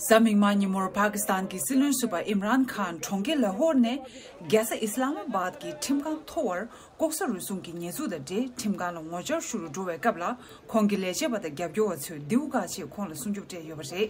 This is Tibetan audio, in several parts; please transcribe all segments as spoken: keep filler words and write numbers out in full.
གཟའ་མིག་དམར་ཉིན་མོར་པ་ཀི་སི་ཐན་གྱི་སྲིད་བློན་ཟུར་པ་ཨིམ་རཱན་ཁཱན་གྲོང་ཁྱེར་ལ་ཧོར་ནས་རྒྱལ་ས་ཨི་སི་ལ་མ་བཱད་ཀྱི་ཁྲིམས་ཁང་མཐོ་བར་ལྐོག་ཟ་རུལ་སུངས་ཀྱི་ཉེས་འཛུགས་དང་འབྲེལ་ཁྲིམས་ཁང་ལ་ངོ་བཅར་ཞུ་རུ་འགྲོ་བའི་སྐབས་ལ། ཁོང་གི་ལས་བྱེད་པ་དང་རྒྱབ་སྐྱོར་བ་ཚོས་མདེའུ་བཀག་ཆེད་ཁོང་ལ་སྲུང་སྐྱོབ་སྤྲད་ཡོད་པ་རེད།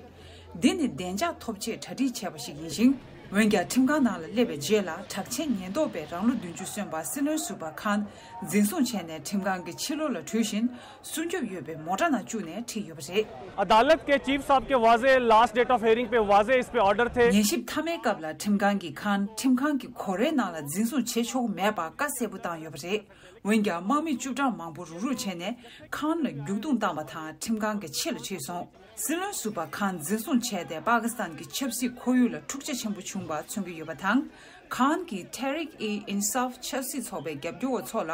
འདི་ནི་བདེ་འཇགས་ཐོབ་ཆེད་གྲ་སྒྲིག་བྱས་པ་ཞིག་ཡིན་ཞིང་། འོན་ཀྱང་ཁྲིམས་ཁང་ནང་ལ་སླེབས་པའི་རྗེས་ལ། གྲགས་ཅན་ཉེན་རྟོག་པས་རང་ལོ་བདུན་ཅུ་སོན་པ་སྲིད་བློན་ཟུར་པ་ཁཱན་འཛིན་བཟུང་བྱས་ནས་ཁྲིམས་ཁང་གི་ཕྱི་ལོགས་ལ་བྲོས་ཤིང་། སྲུང་སྐྱོབ་ཡོད་པའི་མོ་ཊ་ནང་བཅུག་ནས་ཁྲིད་ཡོད་པ་རེད། अदालत के चीफ साहब के वाजे लास्ट डेट ऑफ हियरिंग पे वाजे इस पे ऑर्डर थे। ཉན་ཞིབ་མཐའ་མའི་སྐབས་ལ་ཁྲིམས་ཁང་གིས་ཁཱན་ཁྲིམས་ཁང་གི་སྒོ་རའི་ནང་ལ་འཛིན་བཟུང་བྱེད་ཆོག་གི་མེད་པ་བཀའ་གསལ་པོ་བཏང་ཡོད་པ་རེད། འོན་ཀྱང་དམག་མི་བཅུ་གྲངས་མང་པོ་རུག་རུག་བྱས་ནས་ཁཱན་ལ་རྒྱུག་རྡུང་བཏང་བ་དང་ཁྲིམས་ཁང་གི་ཕྱི་ལ་ཁྲིད་སོང་། སྲིད་བློན་ཟུར་པ་ཁཱན་འཛིན་བཟུང་བྱས་ཏེ་པ་ཀི་སི་ཐན་གྱི་ཆབ་སྲིད་ཁོར་ཡུག་ལ་འཁྲུག་ཆ་ཆེན་པོ་བྱུང་བ་མཚོན་གྱི་ཡོད་པ་དང་། ཁཱན་གྱིས་ཐེ་རིག་ཨི་ཨིན་སཱབ་ཆབ་སྲིད་ཚོགས་པའི་རྒྱབ་སྐྱོར་བ་ཚོ་ལ་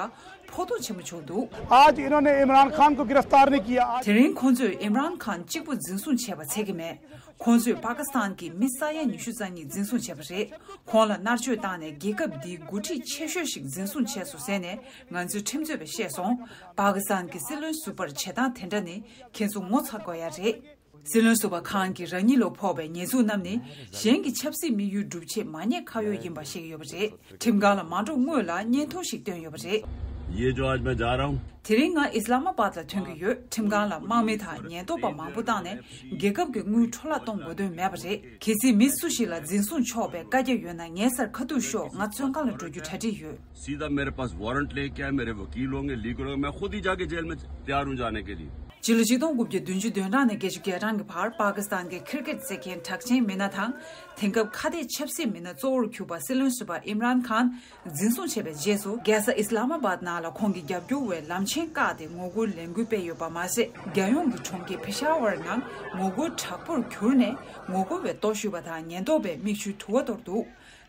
ཕོག་ཐུག་ཆེན་པོ་བྱུང་འདུག आज इन्होंने इमरान खान को गिरफ्तार नहीं किया। དེ་རིང་ཁོང་ཚོས་ཨིམ་རཱན་ཁཱན་གཅིག་པུ་འཛིན་བཟུང་བྱས་པ་ཚད་ཀྱི་མེད། ཁོང་ཚོས་པ་ཀི་སི་ཐན་གྱི་མི་ས་ཡ་ཉི་ཤུ་རྩ་གཉིས་འཛིན་བཟུང་བྱས་པ་རེད། ཁོང་ལ་མནར་གཅོད་བཏང་ནས་རྒྱལ་ཁབ་འདིའི་འགོ་ཁྲིད་ཆེ་ཤོས་ཤིག་འཛིན་བཟུང་བྱས་སོང་ཟེར་ནས་ང་ཚོའི་ཁྲིམས་རྩོད་པས་བཤད་སོང་། པ་ཀི་སི་ཐན་གྱི་སྲིད་བློན་ཟུར་པར་བྱེད་སྟངས་དེ་འདྲ་ནི་ཁྱེད་ཚོ་ངོ་ཚ་དགོས་ཡ་རེད། སྲིད་བློན་ཟུར་པ་ཁཱན་གྱིས་རང་ཉིད་ལ་ཕོག་པའི་ཉེས་འཛུགས་རྣམས་ནི་གཞན་གྱི་ཆབ་སྲིད་དམིགས་ཡུལ་སྒྲུབ་ཆེད་མ་ཉེས་ཁ་གཡོག་ཡིན་པ་བཤད་ཀྱི་ཡོད་པ་རེད། ཁྲིམས་ཁང་ལ་མ་འགྲོ་སྔོན་ལ་བརྙན་ཐུང་ཞིག་བཏོན་ཡོད་པ་རེད། ये जो आज मैं जा रहा हूँ དེ་རིང་ང་ཨི་སི་ལ་མ་བཱད་ལ་ཐོན་གྱི་ཡོད། ཁྲིམས་ཁང་ལ་དམག་མི་དང་ཉེན་རྟོག་པ་མང་པོ་བཏང་ནས་རྒྱལ་ཁབ་ཀྱི་དངུལ་འཕྲོ་བརླག་གཏོང་དགོས་དོན་མེད་པ་རེད། གལ་སྲིད་མི་སུ་ཞིག་ལ་འཛིན་བཟུང་ཆོག་པའི་བཀའ་རྒྱ་ཡོད་ན་ངའི་སར་ཁ་ཐུག་ཤོག་ང་བཙོན་ཁང་ལ་འགྲོ་རྒྱུ་གྲ་སྒྲིག་ཡོད། सीधा मेरे पास वारंट लेके आए, मेरे वकील होंगे, लीगल होंगे, मैं खुद ही जाके जेल में तैयार हूँ जाने के लिए। སྤྱི་ལོ་ཆིག་སྟོང་དགུ་བརྒྱ་བདུན་ཅུ་དོན་གྲངས་ནས་བརྒྱད་ཅུ་གྱ་གྲངས་ཀྱི་བར་པ་ཀི་སི་ཐན་གྱི་ཁིར་ཀེད་རྩེད་མཁན་གྲགས་ཅན་མི་སྣ་དང་། དེང་སྐབས་ཁ་གཏད་ཆབ་སྲིད་མི་སྣ་གཙོ་བོར་གྱུར་པ་སྲིད་བློན་ཟུར་པ་ཨིམ་རཱན་ཁཱན་འཛིན་བཟུང་བྱས་པའི་རྗེས་སུ། རྒྱལ་ས་ཨི་སི་ལ་མ་བཱད་ནང་ལ་ཁོང་གི་རྒྱབ་སྐྱོར་བས་ལམ་ཆེན་བཀག་སྟེ་ངོ་རྒོལ་ལས་འགུལ་སྤེལ་ཡོད་པ་མ་ཟད། རྒྱལ་ཡོངས་ཀྱི་གྲོང་ཁྱེར་པེ་ཤ་ཝར་ནང་ངོ་རྒོལ་དྲག་པོར་གྱུར་ནས་ངོ་རྒོལ་བའི་སྟོབས་ཤུགས་པ་དང་ཉེན་རྟོག་པས་མིག་ཆུའི་དུ་བ་གཏོར་འདུག་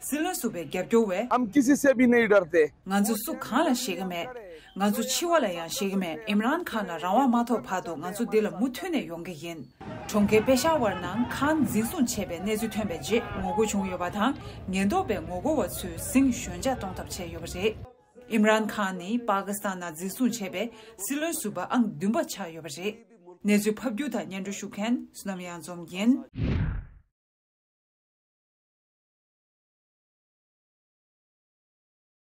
སྲིད་བློན་ཟུར་པའི་རྒྱབ་སྐྱོར་བས། हम किसी से भी नहीं डरते। ང་ཚོ་སུ་གང་ལ་ཞེད་ཀྱི་མེད། ང་ཚོ་འཆི་བ་ལ་ཡང་ཞེད་ཀྱི་མེད། ཨིམ་རཱན་ཁཱན་ལ་རང་དབང་མ་ཐོབ་བར་དུ་ང་ཚོ་འདི་ལ་མུ་མཐུད་ནས་ཡོང་གི་ཡིན། གྲོང་ཁྱེར་པེ་ཤ་ཝར་ནང་ཁཱན་འཛིན་བཟུང་བྱས་པའི་གནས་ཚུལ་ཐོན་པའི་རྗེས་ངོ་རྒོལ་བྱུང་ཡོད་པ་དང་། ཉེན་རྟོག་པས་ངོ་རྒོལ་བ་ཚོའི་ཟིང་ཞོད་འཇགས་གཏོང་ཐབས་བྱས་ཡོད་པ་རེད། ཨིམ་རཱན་ཁཱན་ནི་པ་ཀི་སི་ཐན་ནང་འཛིན་བཟུང་བྱས་པའི་སྲིད་བློན་ཟུར་པ་ཨང་བདུན་པ་ཆགས་ཡོད་པ་རེད། གནས་ཚུལ་ཕབ་སྒྱུར་དང་སྙན་སྒྲོན་ཞུ་མཁན་བསོད་ནམས་གཡང་འཛོམས་ཡིན།